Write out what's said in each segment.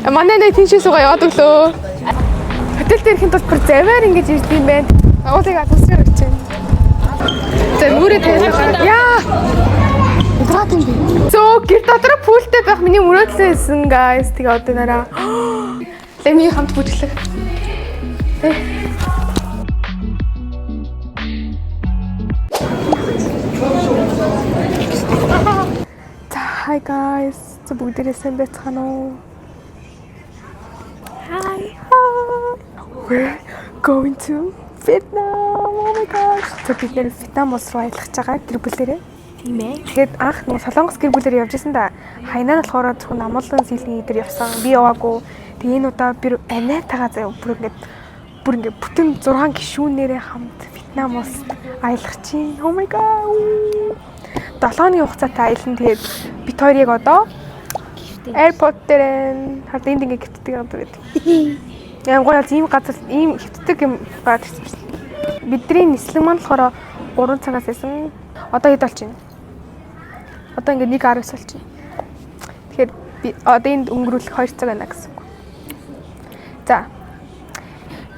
Манай нэг тийшээ суугаа яваад өглөө. Хотел дээр ирэхэд бол бүр завиар ингэж ирд юм байна. Агуулыг атмосфер гэж байна. За нүрээ тавиад яа. Яагаад юм бэ? Зөө гэр дотор pool тэй байх миний мөрөөдлөө байсан guys. Тэгээ одоо нараа. Леми хамт бүжиглэх. Тэ. За hi guys. За бүгдээрээ сайн байцгаана уу? Hi. We're going to Vietnam. Oh my gosh. За бид нэр Вьетнам улс руу аялах гэж байгаа гэр бүлээрээ. Тийм ээ. Тэгээд анх нэг Солонгос гэр бүлээр явж исэн да. Хайнаа нь болохоор зөвхөн намуулан сэлний дээр явсан. Би яваагүй. Тэгээ энэ удаа би анайтагаа заяа бүр ингээд бүтэн 6 гишүүнээрээ хамт Вьетнам улс аялах чинь. Oh my god. 7 хоногийн хугацаатай аялна. Тэгээд бит хоёр яг одоо airport дээр байна. Хард энд ингээд хөвтдөг юм байна. Ямар гоё ийм газар ийм хөвтдөг юм гараад ирсэн байна. Бидний нислэг маань болохоор 3 цагаас байсан. Одоо хэд болж байна? Одоо ингээд 1:19 болж байна. Тэгэхээр би одоо энд өнгөрүүлэх 2 цаг байна гэсэн үг. За.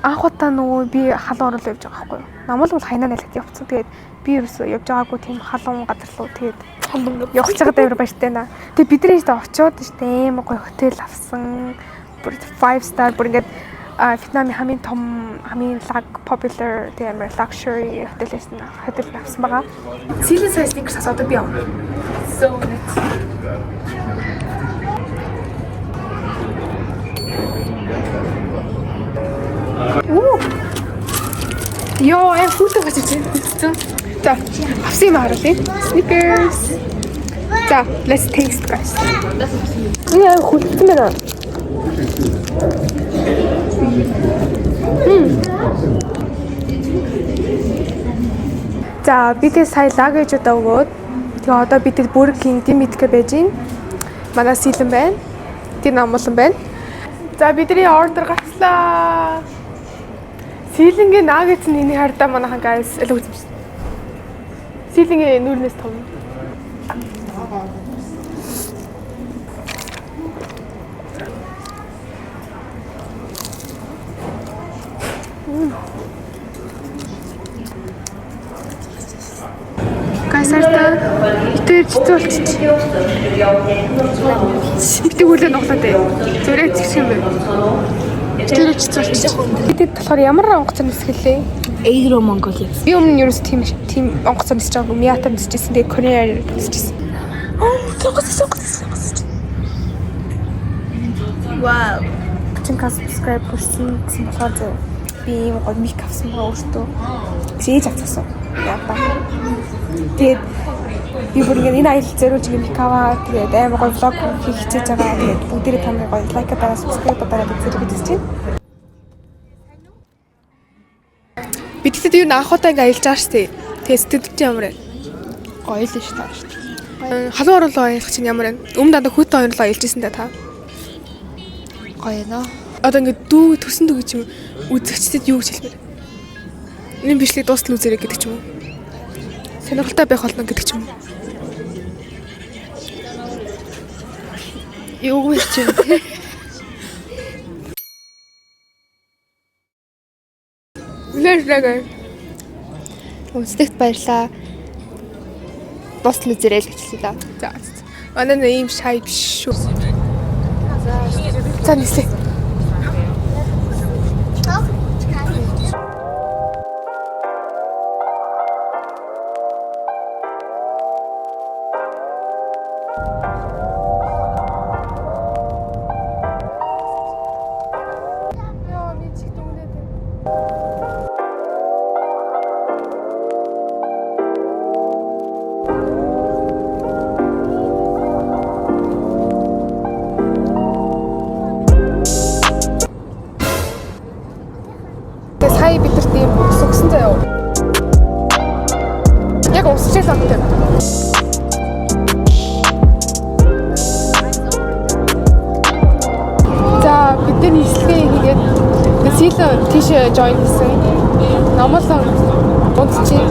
Анх удаа нөгөө би халуун орол явж байгаа байхгүй юу? Намуул бол хайнаа найлаад явцсан. Тэгээд би ерөөсөө явж байгаагүй тийм халуун газар руу тэгээд явж байгаад амар баяртай байна. Тэгээд бид нар ийшээ очиод ийшээ амар гоё хотел авсан. Бүр 5 star бүр ингээд Вьетнамын хамгийн том хамгийн лаг popular тийм амар luxury хотел байсан. Хотел авсан байгаа. Силийн сая sneakers асуудаг би явна. So let's. Уу. Йоо, аим хүүтэй гачиж байна. За, авсан юм харуулъя. Sneakers. За, let's taste guys. Энэ аим хүлцэн байна. За, бид сая лагэжудаа өгөөд тэгээ одоо бид Burger King дэм мэдгэ байж гин. Манай сэлэн байна. Тэр намуулан байна. За, бидний ордер гарчлаа. Сэлэнгийн наггетс нь энийг хардаа манайхан guys л үзсэн. Сэлэнгийн нүүрнээс том. Guys хардаа итэр чицүү болчих. Битэг үлээ нуглаа дээ. Зүрээ згчих юм бэ. Тэр чицүү болчих. Бидэд болохоор ямар онгоцоор нисгэлээ? Aero Mongolia. Би өмнө нь ерөөс тийм тийм онгоцоор нисэж байгаагүй. Миата нисэжсэн. Тэгээ Korean Air нисэжсэн. Оо, онгоц онгоц онгоц. Вау. 30K subscribe хүрсэн гэсэн болохоор зөө би ийм гоё мик авсан байгаа өөртөө. Биш ээж авчихсан. Яа. Тэгээд би бүр ингээд энэ аялал зориулж ингээд мик аваа. Тэгээд амар гоё vlog хийх хичээж байгаа. Тэгээд бүгдээрээ та нарыг гоё like дараа subscribe дараад үзээрэй гэж хэлж байна. Бид тэгэд юу анх удаа ингээд аялж байгаа шүү дээ. Тэгээд сэтгэл чинь ямар вэ? Гоё л шүү дээ. Халуун оруулаа аялах чинь ямар вэ? Өмнө дандаа хүйтэн оруулаа аялж ирсэн дээ та. Гоё нөө. Одоо ингээд дүү төсөн дүү гэж юм үзэгчдэд юу гэж хэлмээр? Энэ бичлэг дуустал үзээрэй гэдэг ч юм уу? Сонирхолтой байх болно гэдэг ч юм уу? Юу вэ чи? Лэр. Үзлэгт баярлаа. Дуустал үзээрэй л гэж хэлээ да. За. Манай нэг ийм шай биш шүү. За нислээ. Яа, би чих дүнгээд байна. Тэгээ сая бидэрт ийм ус өгсөн заяа. Яг усч л амтай. За бид нар нислэгээ хийгээд тэгээ силэн тийшээ join хийсэн. Номлон унтчих.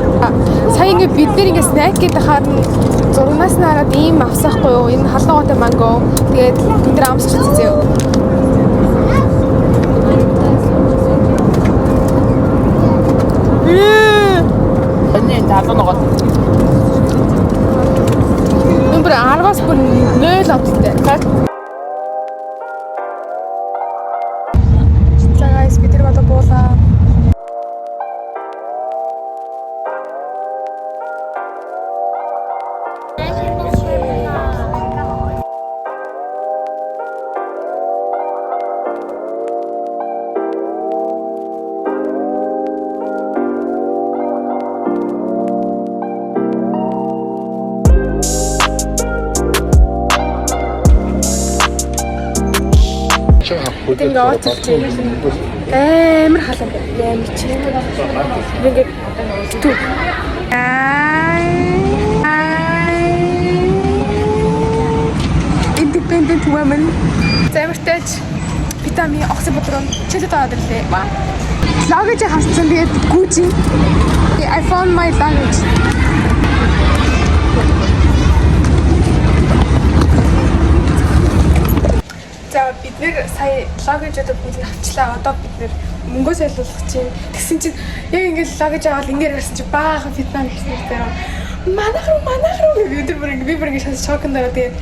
Сая ингээ бид нэр ингээ snack гэдэг харна зурнаас нь хараад ийм авсаахгүй юу? Энэ халуун готой манго. Тэгээд бид нар амсч үзье. Эний залуу нөгөө. Нүмер 10-аас бүр 0 одтой. За guys, бид нар одоо буулаа. Бид ингээ оцолж амар халуун байна. Амар чи. Би ингээ түр. Independent woman. Замартайч витамин окси бодрон чөлөөт аваад ирлээ. Luggage харсан, тэгээд гүүжин. I found my luggage. За, бид нэр сая luggage одоо бүгд авчлаа. Одоо бид нэр мөнгөө солиулах чинь тэгсэн чинь яг ингээд luggage аваад ингээд ирсэн чинь баахан Вьетнам ихнэр дээр манайх руу, манайх руу гэж бид нар бүр ингээд, би бүр ингээд шоконд ороод, тэгээд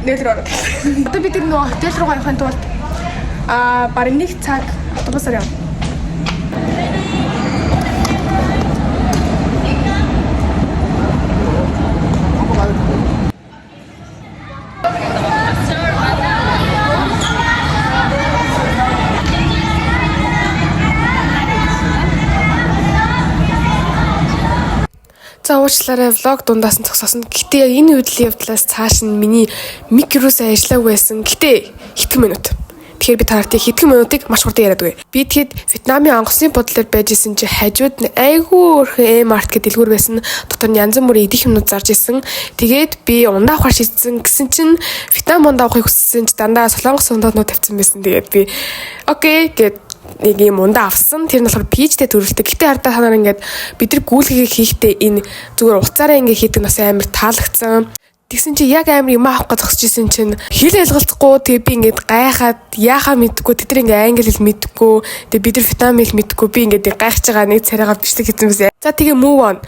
нөл рүү ороод. Одоо бид нар нөгөө hotel руу явахын тулд бараг нэг цаг автобусаар явна. За, уучлаарай, vlog дундаас нь зогсоосон. Гэтэ яг энэ үдлийн явдлаас цааш нь миний mic юусаа ажиллаагүй байсан. Гэтэ хэдхэн минут. Тэгэхээр би та нарт хэдхэн минутыг маш хурдан яриад өгье. Би тэгэхэд Вьетнамын онгоцны буудлаар байж исэн чи хажууд нь айгүй өөрхөн Mart гэдэг дэлгүүр байсан. Дотор нь янз бүрийн идэх юмнууд зарж исэн. Тэгээд би ундаа авахар шийдсэн гэсэн чинь Вьетнам ундаа авахыг хүссэн чи дандаа солонгос ундаанууд тавьсан байсан. Тэгээд би okay гэд нэг юм ундаа авсан. Тэр нь болохоор peach тэй төрөлтэй. Гэтэ хардаа та нар ингээд бид нар гүйлгээ хийхдээ энэ зүгээр уцаараа ингээд хийдэг нь бас амар таалагдсан. Тэгсэн чи яг амар юм авах гэж зогсож исэн чинь хэл ойлголцохгүй, тэгээ би ингээд гайхаад яахаа мэдгүй, тэд нар ингээд англи хэл мэдгүй, тэгээ бид нар вьетнам хэл мэдгүй, би ингээд гайхаж байгаа нэг царайгаа бичлэг хийсэн байсан. За, тэгээ move on.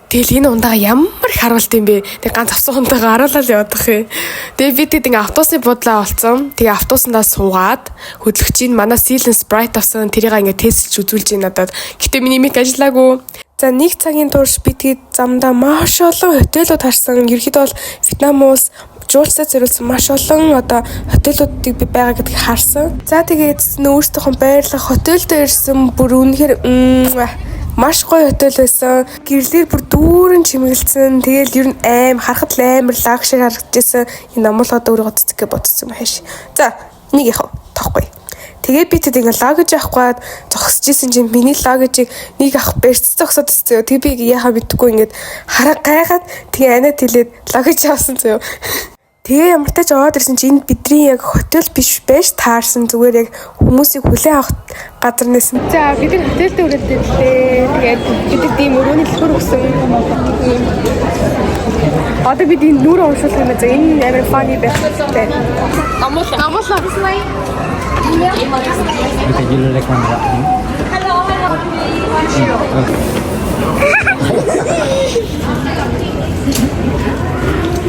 Тэгэл энэ ундаага ямар их харуулт юм бэ? Тэг ганц авсан ундаага харуулаад явах юм. Тэгээ би тэгэд ингээ автобусны буудлаа олцсон. Тэгээ автобусандаа суугаад хөдлөгчийн манай Sealand Sprite авсан. Тэрийг ингээ тестэлж үзүүлж байна надад. Гэтэ миний mic ажиллаагүй. За, нэг цагийн турш би тэгэд замдаа маш олон hotel үүд харсан. Ерөнхийдөө бол Вьетнам улс жуулчдад зориулсан маш олон одоо hotel уудыг би байгаа гэдгийг харсан. За, тэгээд өөрсдийнхөө байрлах hotel дээр ирсэн, бүр үнэхээр маш гоё hotel байсан. Гэрлэр бүр дүүрэн чимэглэсэн. Тэгэл ер нь аим харахад л амар luxury харагдажсэн. Энэ намул одоо өөрийгөө цэцэг гэж бодсон юм хайш. За, нэг яхав тоохгүй. Тэгээд би тэд ингээ luggage авах гээд зогсож исэн чинь миний luggage ийг нэг ах барьц зогсоод ирсэн. Тэг би яхаа мэдэхгүй ингээд хараа гайхаад, тэгээ анаад хэлээд luggage авсан заяа. Тэгээ ямар ч аваад ирсэн чинь энэ бидний яг hotel биш байж таарсан, зүгээр яг хүмүүсийг хүлээн авах газар нэсэн. За, бид нар hotel дээр хүрээд ирлээ. Тэгээд бид нар ийм өрөөний дэлгүүр өгсөн. Одоо бид энэ нүүр уншуулах юм байна. За, энэ амар funny байх хэрэгтэй. Намуулаа. Намуулаа. Okay, you look like one. Hello.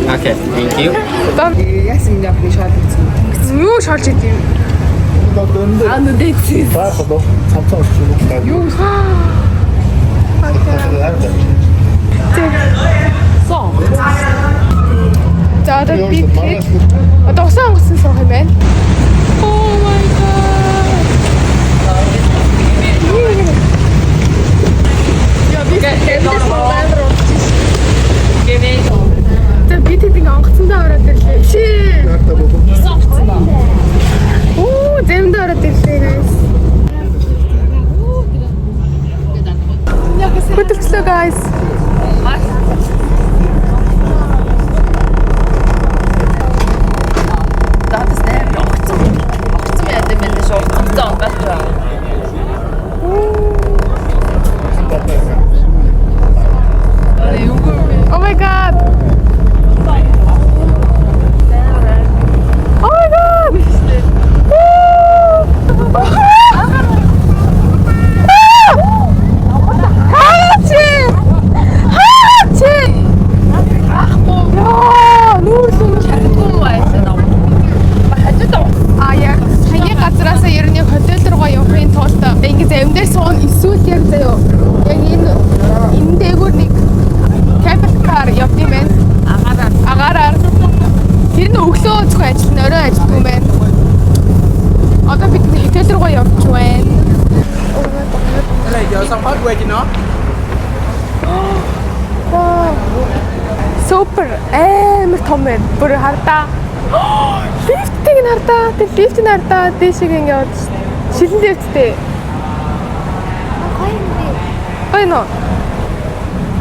Okay, thank you. Яасан юм бэ, шоолцсон. Юу шоолж идэв юм? Аа, нүдэ зүй. Баахад цамцаа өсч юм. Юу? Сон. За, одоо би тэгээд одоо усан онгоцон суух юм байна. Oh my god. Яа, би амар унтчих. За, би тэд ингээ онгоцондоо ороод ирлээ. Чи. Оо, зэмдээ ороод ирлээ, guys. Хөдөлчлөө, guys. Надаас амар огцсон. Огцсон яа гэм бэ, шууд огцсон байж байгаа. Oh my god. Oh my god. Woo! Өглөө зөвхөн ажиллана, орой ажилладаг юм байна. Одоо бид hotel руугаа явж байна. Cái này giờ xong hết quê cho nó. Супер амар том байна. Бүр хардаа. Лифтийг нь хардаа. Тэр лифтийг нь хардаа. Дээшээ ингэ яваад шин. Шилэн лифттэй. Гоё юм бэ. Гоё нөө.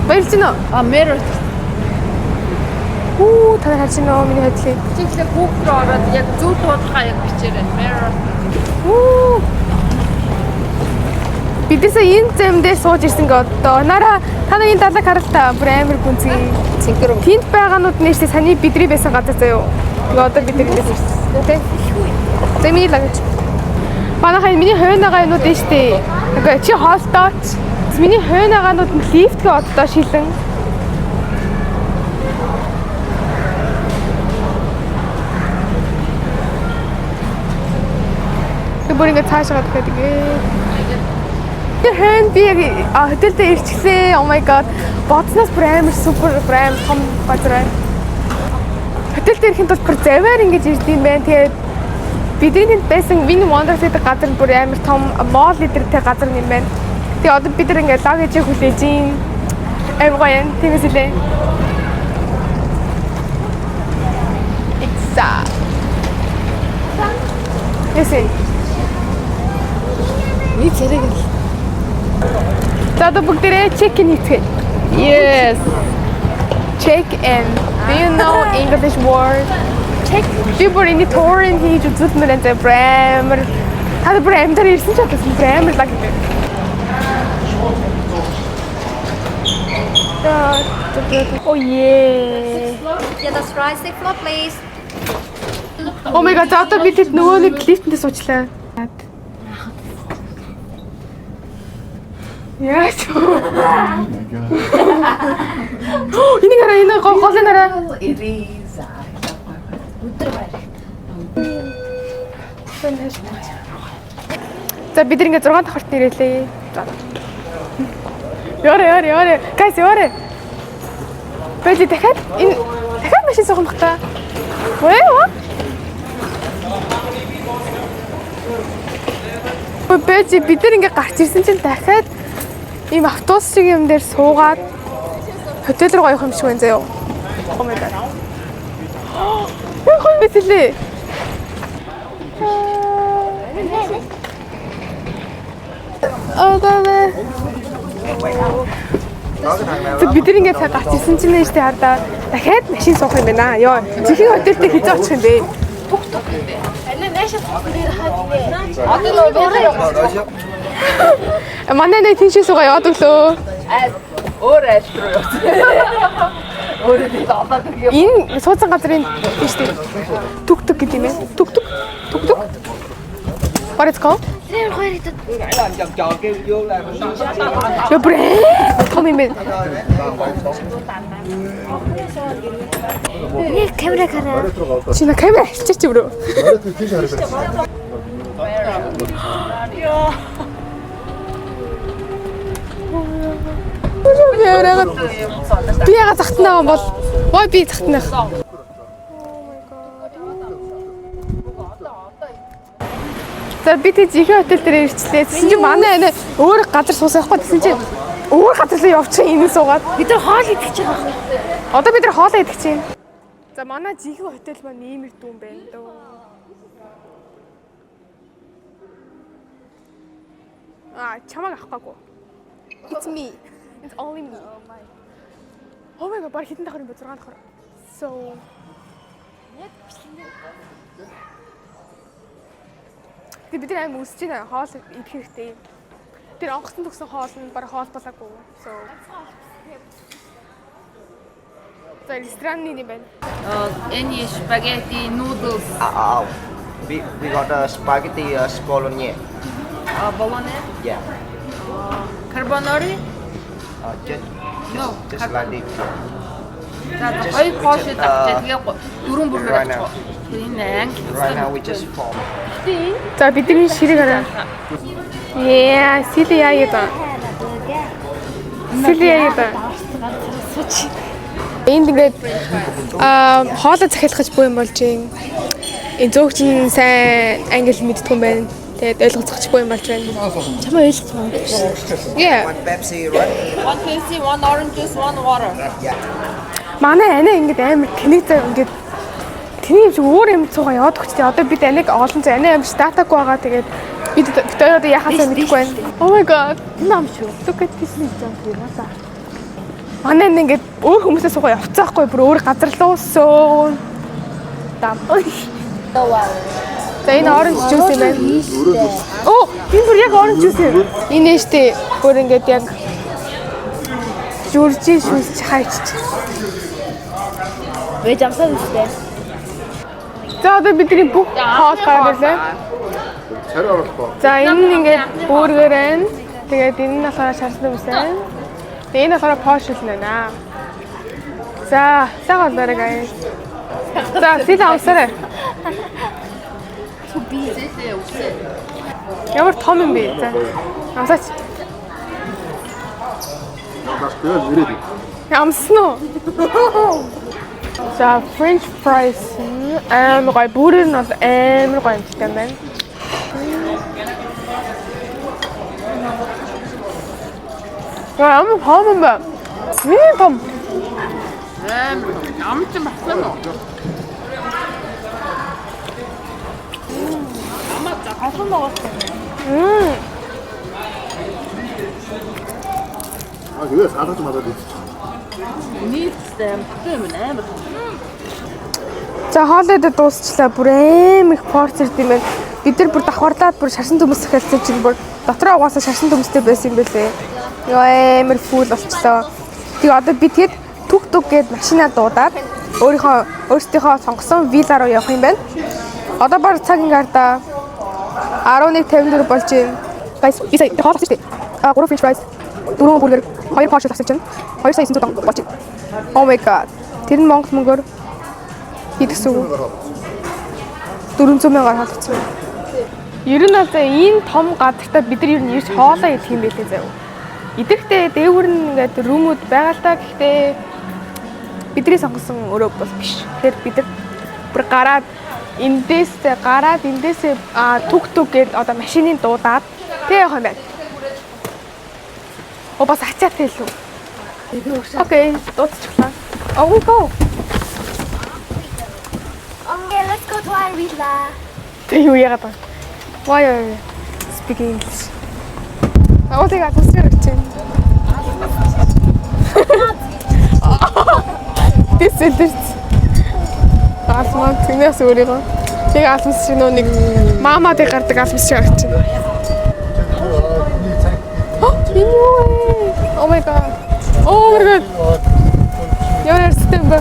Баярлж байна уу? А мэр Хүү та нар харж байна уу миний хөдлийг? чи тэгэхээр Google руу ороод яг зөв дуудлагаа яг бичээрэй. Мэр. Хүү. Бидээсээ энэ зэм дээр сууж ирсэн гэ одоо. Нараа та нар энэ далайг харал та бүр амар гүнзгий. Цэнхэр юм. Тэнд байгаанууд нь штэ саний бидний байсан газар заяо. Тэгээ одоо бид нар эндээс ирсэн. Тэ? За миний лагч. Манайхаа миний хойноогоо юмнууд нь штэ. Үгүй чи хоолтооч. Миний хойноогоонууд нь лифтгээ оддоо шилэн. Тэг бүр ингэ цаашаа гадах гэдэг. Тэр хойно би яг hotel дээр ирчихлээ. Oh my god. Бодсноос бүр амар супер бүр амар том газар байна. Hotel дээр ирэхэд бол бүр завиар ингэж ирд юм байна. Тэгээд бидний тэнд байсан Win Wonders гэдэг газар нь бүр амар том mall эдэртэй газар юм байна. Тэгээ одоо бид нар ингэ luggage хүлээж ийн. Амар гоё юм. Тиймээс үлээ. Ица. Ясэн. Нэг царайг л. За одоо бүгдээрээ check in хийцгээе. Yes. Check in. Do you know English word? Check. Би бүр энэ tour-ын хийж үзүүлмээр энэ бүр амар. Та нар бүр амьдараа ирсэн ч бодсон бүр амар лаг гэдэг. За Oh yeah. Yeah, that's right. Six floor, please. Oh my god, за одоо би тэр нөгөө нэг лифтэндээ суучлаа. Яаж вэ? Энийг хараа, энэ гол голыг хараа. За бид нар ингээ 6 давхарт нэрэлээ. За. Яарэ яарэ яарэ. Guys яарэ. Бэли дахиад энэ дахиад машин суух юм бах та. Вэ? Бэжи бид нар ингээ гарч ирсэн чинь дахиад ийм автобус шиг юм дээр суугаад hotel руу явах юм шиг байна заяо. Oh my god. Яг гоё мэтлээ. Аа даа. Тэг бид нар ингээ цаг гарч ирсэн чинь нэ штэ хардаа дахиад машин суух юм байна. Йоо, жинхэнэ hotel дээр хэзээ очих юм бэ? Одоо нөгөө Манай нэг тийшээ суугаа яваад өглөө. өөр айл руу явсан. Өөрөө би олоод өгье. Энэ сууцсан газрын тийш дээ. Түк түк гэдэг юм ээ. Түк түк. Түк түк. What it's called? Тэр хоёр идэв. Яа бүр том юм байна. Нэг камера хараа. Чи на камера хэлчихэж чи бүрөө. Би яга захтнаа бол ой би захтнаа. За би тэг жинхэнэ hotel дээр ирчлээ. Тэгсэн чинь манай анаа өөр газар суусан байхгүй. Тэгсэн чинь өөр газар руу явчих юм суугаад. Бид нар хоол идэх гэж байгаа. Одоо бид нар хоолоо идэх чинь. За манай жинхэнэ hotel маань ийм ирдүүн байна дөө. А чамайг авахгүй. It's me. It's only me. Oh my god, баг хэдэн давхар юм бэ? 6 давхар. So Тэг бид нар аим өсөж байна. Хоол идэх хэрэгтэй. Тэр онгоцон төгсөн хоол нь баг хоол болоогүй. So За рестораны юм байна. Any spaghetti noodles, We got a spaghetti bolognese. Bolognese, Yeah. Carbonara. Just No, just like this. За Just- хоёр we порш just, авчаа тэгээ дөрвөн бүргээр right now. авчих. Тэр энэ англи Right now we just form. За бидний ширэг хараа. Yeah, сили яа гэдэг. Сили яа гэдэг. Энд ингээд хоолой захиалгаж буй юм болж юм. Энэ зөөгч нь сайн англи мэддэг юм байна. Тэгээд ойлгоцох буй юм болж байна. Чамаа ойлгож байгаа. Yeah. One Pepsi, right? One Pepsi, one orange juice, one water. Манай анаа ингээд амар тэнэг зав ингээд тэний юм шиг өөр юм цугаа яваад өгчтэй. Одоо бид анаг олон зай анаа юм шиг датагүй байгаа. Тэгээд бид хоёр одоо яхаа сайн мэдэхгүй байна. Oh my god. Энэ ам шүү. Look at this нэг зам тэр надаа. Манай анаа ингээд өөр хүмүүсээ суугаа явцаахгүй бүр өөр газар руу сөө. Дам. За энэ orange juice юм байна. Оо, энэ бүр яг orange juice юм. Энэ штэ бүр ингээд яг журжи шүлж хайчих. Вэж амсаа үстэй. За одоо бидний бүх хоол гараад ирлээ. Царай оруулах. За энэ нь ингээд бургер байна. Тэгээд энэ нь болохоор шарсан төмс байна. Тэгээд энэ болохоор пош л байна. За, цаг олоорой guys. За, сэл амсаарай. Ямар том юм бэ? За. Амсаач. Бас тэгэл ирээд. Амсан уу? За, French fries амар гоё. Бүрээр нь бол амар гоё юмтай байна. Яа, амар том юм байна. Миний том. Амар ам ч багсан уу? Амаа за галан байгаа. А тэгээ салгаж мадаад идчих. Нийтдээ юм амар. За хоолойдоо дуусчлаа. Бүр аим их порц ирд юм байна. Бид нар бүр давхарлаад бүр шарсан төмөс захиалсан чинь бүр дотроо угаасаа шарсан төмөстэй байсан юм байлээ. Йоо амар full болчлоо. Тэгээ одоо би тэгэд түг түг гээд машинаа дуудаад өөрсдийнхөө сонгосон вилла руу явах юм байна. Одоо баг цаг ингээ хардаа 11:54 болж байна. Guys, би сая хоол авсан шүү дээ. А 3 french fries, 4 бургер, 2 порш авсан чинь 2 сая 900 дон болж байна. Oh my god. Тэр нь Монгол мөнгөөр хэд гэсэн үг? 400 мянгаар хаалгацсан. Ер нь бол заа энэ том газартаа бид нар ер нь ирж хоолоо идэх юм байлээ заяа. Идэхтэй дээгүүр нь ингээд room үүд байгаа л та гэхдээ бидний сонгосон өрөө бол биш. Тэгэхээр бид нар бүр гараад эндээс гараад эндээсээ түг түг гээд одоо машиныг дуудаад тэг явах юм байна. О бас ачаатай илүү. Okay, дуудчихлаа. Oh we go. Okay, let's go to our villa. Тэг юу яагаад байна? Why are you speaking English? Агуулыг алгасраа өрч байна. This is it. Алмаа тэгнээс өөрийгөө. Яг алмас шиг нөө нэг мама дээр гардаг алмас шиг харагдаж байна. Энэ юу вэ? Oh my god. Oh my god. Ямар ярьсан юм бэ?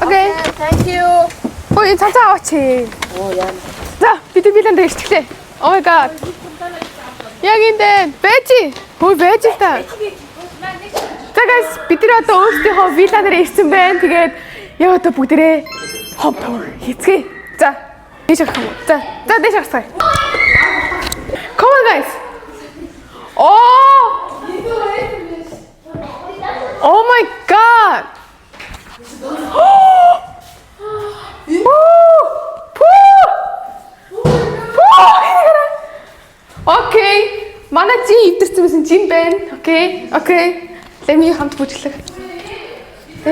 Okay. Thank you. Ой, энэ цацаа аваач. Оо яа. За, бид вилланд ирчихлээ. Oh my god. Яг энд байж. Хөөе байж л та. За guys, бид нар одоо өөрсдийнхөө вилла дээр ирсэн байна. Тэгээд яг одоо бүгдээрээ home tour хийцгээе. За, дээш гарах юм уу? За, за дээш гарцгаая. Come on guys. Oh! Oh my god. Пүү! Пүү! Пүү! Okay. Манай жин эвдэрсэн байсан жин байна. Okay. Okay. Let me хамт бүжиглэх. Тэ.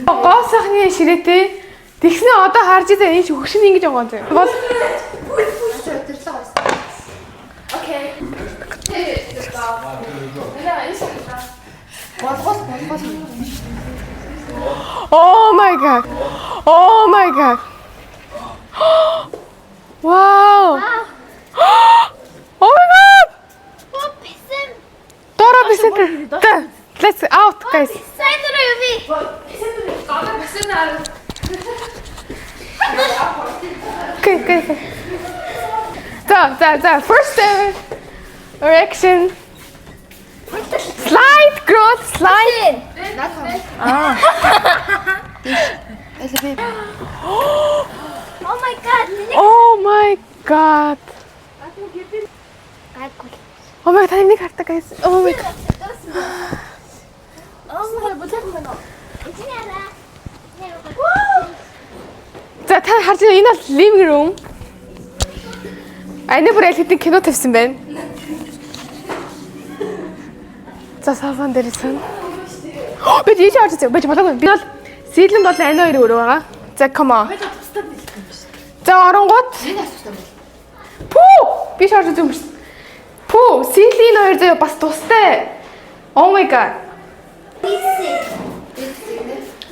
Гоо сайхны ширээтэй. Тэгснэ одоо харж идэ энэ чи хөгшин ингэж байгаа юм заяа. Бол Okay. Болгол болгол. Oh my god. Oh my god. Wow. Oh my god. Дора бисэнтер. Let's out guys. Сайн руу явъя. Одоо бисэн аа. Okay. За, за, за. First ever reaction. Slide girl, slide. Oh my god. Oh my god. Гайгүй. Oh my god, та нэг хартаа guys. Oh my god. Oh my god. Эцэг араа. За та харж байна энэ бол living room. Ана бүр аль хэдийн кино тавьсан байна. За софан дээр сан. Би ийш орж үзье. Би болоогүй. Би бол сийлэн бол ана хоёр өрөө байгаа. За come on. За оронгууд. Пүү! Би шорж үзье юм биш. Пүү, силийн хоёр заяа бас тустай. Oh my god.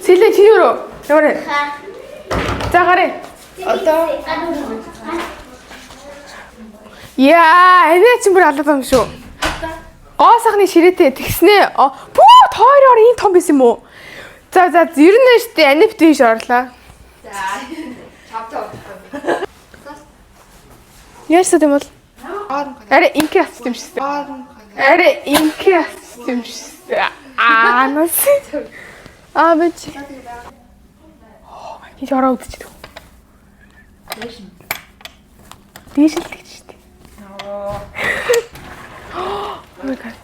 Силийн чиний өрөө. Ямар вэ? За гараа. Одоо Яа, энэ чинь бүр алаад байгаа юм шүү. Гоо сайхны ширээтэй тэгснээ. Пүү, тойроор ийм том байсан юм уу? За за, ер нь шүү дээ, анив тийш орлоо. За. Яасан юм бол? Арай инки асч юм шиг. Арай инки асч юм шиг. Аа, нас. Аа, бич. Оо, ороо үзчихдэг. Дээш л тэгж шүү дээ. Oh my god.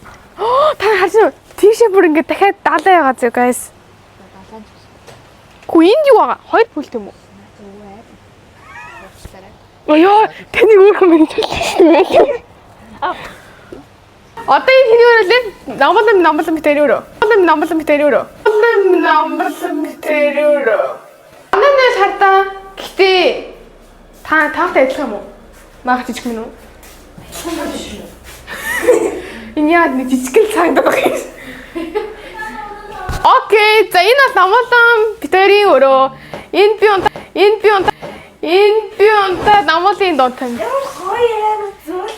Та харж байна уу? Тийшээ бүр ингээд дахиад далаа ягаа зөө guys. Гү энд юу байгаа? Хоёр пүлт юм уу? Оёо, таны өөр хүн мэн төлсөн шүү дээ. Одоо энэ хэний өрөө лээ? Номлон номлон битэр өрөө. Номлон номлон битэр өрөө. Номлон номлон битэр өрөө. Манай нэр хардаа. Гэтэ та таахтай адилхан юм уу? Маах жижиг мэн үү? Энэ яа нэг жижигэн цаагд байгаа юм. Окей, за энэ бол намуулан битэрийн өрөө. Энэ би унта, энэ би унта, энэ би унта намуулын дунд тань. Ямар гоё амар зүйл.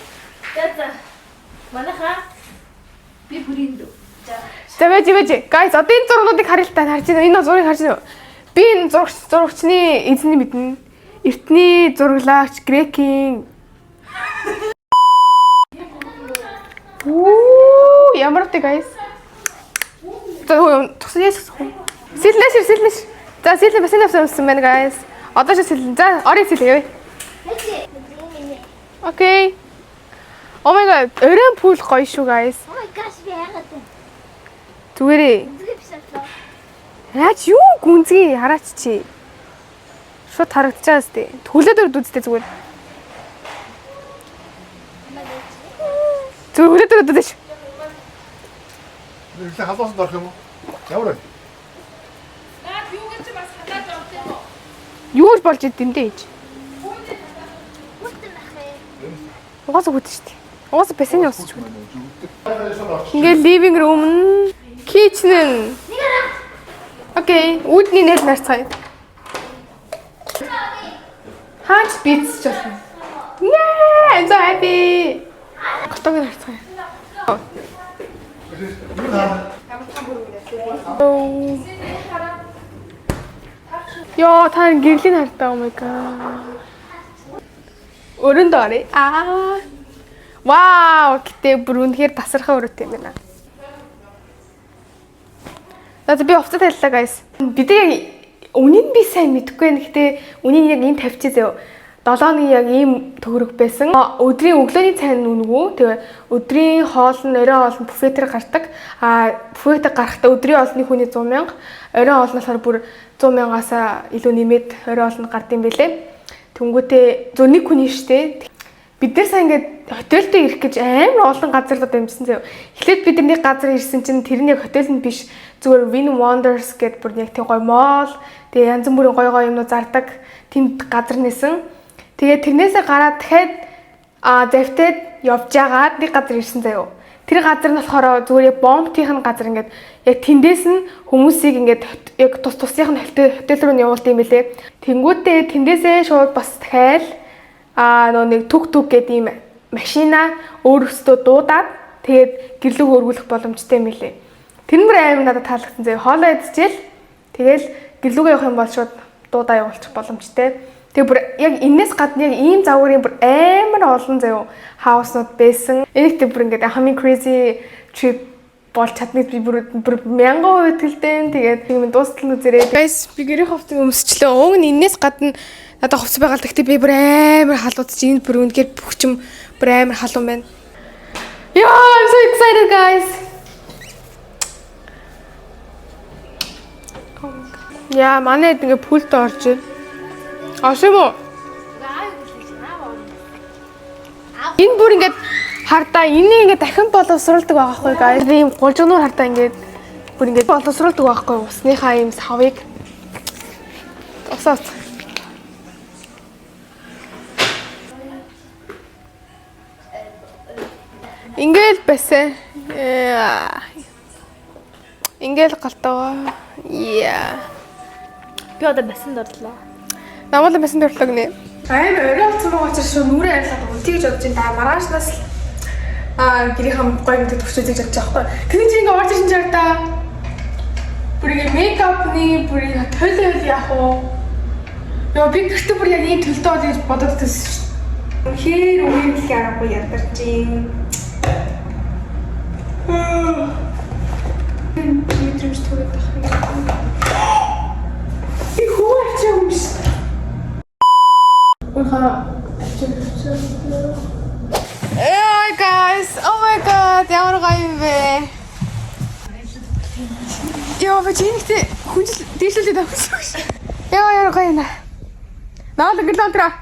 За за. Манайхаа би бүрийн дүү. За байж байж. Guys, одоо энэ зургуудыг харъя л та харж байна. Энэ зургийг харж байна уу? Би энэ зурагч зурагчны эзний мэднэ. Эртний зураглаач грекийн Үу, ямар үтэй guys. За тусан яах вэ? Сэлнэш сэлнэш. За сэлэн бас навсан байна guys. Одоо ч сэлэн. За орё сэлэн явъя. Окей. Oh my god, оройн пул гоё шүү guys. Oh my gosh би яагаад вэ? Зүгээрээ. Зүгээ биш боллоо. Яаж юу гүнзгий хараач чи. Шууд харагдчихаа сте. Төлөөд өрд үзтээ зүгээр. Зүгээр хөлөөд өрд үзээш. Эхлээ халуусанд орох юм уу? Ямар вэ? Юу л болж идэм дээ ээж. Хүйтэн байх юм. Угаасаа хүйтэн шүү дээ. Угаасаа бассейн усч хүйтэн. Ингээ living room нь kitchen нь. Окей, үүдний нэл нарцгаая. Хаач бицч болно. Yeah, I'm so happy. Готог нарцгаая. Йоо, та гэрлийн хартаа oh my god. Өрөнд оръё. Аа. Вау, гэтээ бүр үнэхээр тасархай өрөөтэй юм байна. За би хувцас тавилаа guys. Бид нар яг үнийг би сайн мэдэхгүй байна. Гэтээ үнийг яг энэ тавьчих заяа. 7 хоногийн яг ийм төгрөг байсан. Өдрийн өглөөний цай нь үнэгүй. Тэгээ өдрийн хоол нь оройн хоол нь буфетээр гардаг. А буфетээр гарахдаа өдрийн хоолны хүний 100 мянга, оройн хоол нь болохоор бүр 100 мянгаас илүү нэмээд оройн хоол нь гард юм бэлээ. Тэнгүүтээ зөв нэг хүний штэ. Бид нар сайн ингээд хотелдөө ирэх гэж амар олон газарлууд амжсан заяа. Эхлээд бид нар нэг газар ирсэн чинь тэр нь яг хотел нь биш. Зүгээр Win Wonders гэдэг бүр нэг тийм гоё мол, тэгээ янз бүрийн гоё гоё юмнууд зардаг тийм газар нэсэн. Тэгээ тэрнээсээ гараад дахиад завтаад явж байгаад нэг газар ирсэн заяа. Тэр газар нь болохоор зүгээр яг бомбтынх нь газар ингээд яг тэндээс нь хүмүүсийг ингээд яг тус тусынх нь хотел рүү нь явуулд юм бэлээ. Тэнгүүтээ тэндээсээ шууд бас дахиад нөө нэг түг түг гэдэг ийм машина өөрөөсөө дуудаад тэгээд гэрлүүг өргүүлэх боломжтой юм билээ. Тэр нь бүр амар надад таалагдсан заяа. Хоолоо идчихэл тэгэл гэрлүүгээ явах юм бол шууд дуудаа явуулчих боломжтой. Тэгээ бүр яг энэс гадна яг ийм загварын бүр амар олон заяа хауснууд байсан. Энийхтэй бүр ингээд хамгийн crazy trip болж чадныг би бүр бүр 1000% итгэлтэй. Тэгээд юм дуустал нь үзээрэй. Guys, би гэрийн хувцас өмсчлээ. Уг нь энэс гадна надад хувцас байгаа л да. Гэтэ би бүр амар халууд чи энд бүр үнэхээр бүх юм бүр амар халуун байна. Yeah, I'm so excited, guys. Яа, манай хэд ингээ пүлд орж ир. Аш юм уу? Энэ бүр ингээд хардаа энийг ингээд дахин боловсруулдаг байгаа хгүй, guys. Би ийм гулжигнуур хардаа ингээд бүр ингээд боловсруулдаг байгаа хгүй, усныхаа ийм савыг. Усаа уц. Ингээл байсан. Ингээл галтаа. Yeah. Би одоо бассейнд орлоо. Намайг бассейнд орлоо гинэ. Амар орой болсон байгаа учраас шууд нүрээ арилгаад унтъя гэж бодож байна. Да маргаашнаас л гэрийнхээ гоё мэдээ төгсөж гэж бодож байгаа байхгүй. Тэр чинь ингээ орж ирсэн чаар та бүр ингээ мейкапны бүр ингээ төлөөл яах вэ? Йоо, би гэртээ бүр яг ийм төлөлтөө бол гэж бодоод байсан шүү дээ. Үнэхээр үеийн аргагүй ядарч юм. Мэдрэмж төрөөд байх юм. Би хүү авчаагүй юм биш. Үнхаа авчаагүй. Hey guys, oh my God, ямар гоё юм бэ? Йоо, би чинийхтэй хүнжил дээшлүүлээд авчихсан шүү. Яа, ямар гоё юм аа. Наал гэлэнтраа.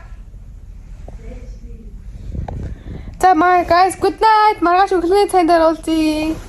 За, my guys, good night. Маргааш өглөөний цайнд уулзъя.